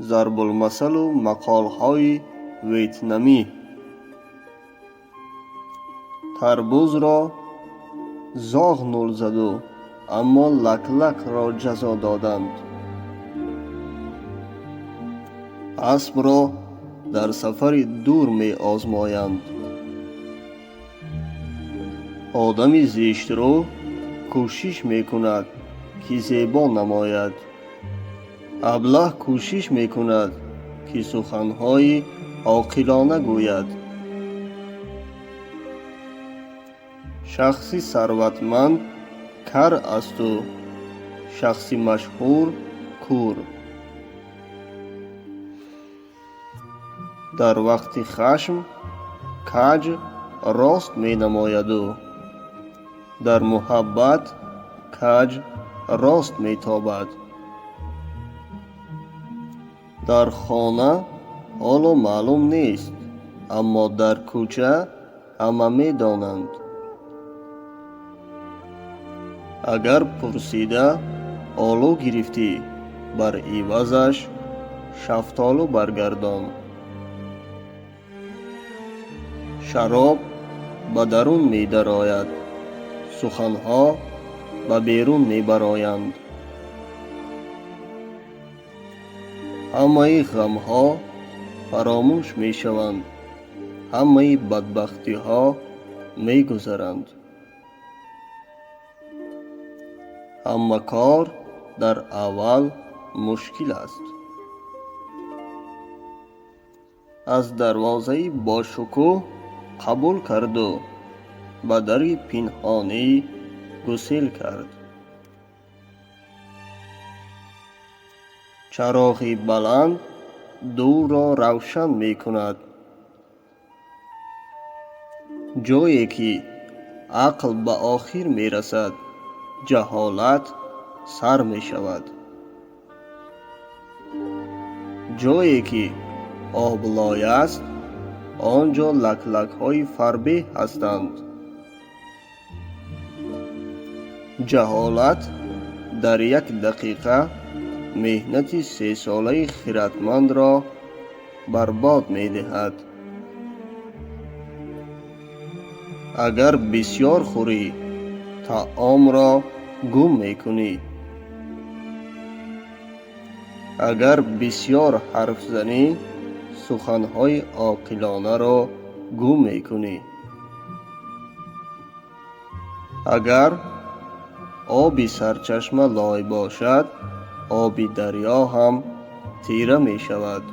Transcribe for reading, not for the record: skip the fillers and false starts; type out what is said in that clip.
Зарбулмасалу мақолҳои ветнамӣ. Тарбузро зоғ нул заду, аммо лаклакро ҷазо доданд. Аспро дар сафари дур меозмоянд. Одами зиштрӯ кӯшиш мекунад, ки зебо намояд. Аблаҳ кӯшиш мекунад, ки суханҳои оқилона гӯяд. Шахси сарватманд кар асту шахси машҳур кур. Дар вақти хашм каҷ рост менамояду дар муҳаббат каҷ рост метобад. Дар хона ҳоло маълум нест, аммо дар кӯча ҳама медонанд. Агар пурсида олу гирифтӣ, бар ивазаш шафтолу баргардон. Шароб ба дарун медарояд, суханҳо ба берун мебароянд. Ҳамаи ғамҳо фаромӯш мешаванд, ҳамаи бадбахтиҳо мегузаранд. Ҳама кор дар аввал мушкил аст. Аз дарвозаи бошукӯҳ қабул карду ба дари пинҳонӣ гусел кард. Чароғи баланд дурро равшан мекунад. Ҷое ки ақл ба охир мерасад, ҷаҳолат сар мешавад. Ҷое ки об лой аст, он ҷо лаклакҳои фарбеҳ ҳастанд. Ҷаҳолат дар як дақиқа меҳнати сесолаи хиратмандро барбод медиҳад. Агар бисёр хӯрӣ, таомро гум мекунӣ. Агар бисёр ҳарф занӣ, суханҳои оқилонаро гум мекунӣ. Агар оби сарчашма лой бошад, оби дарё ҳам тира мешавад.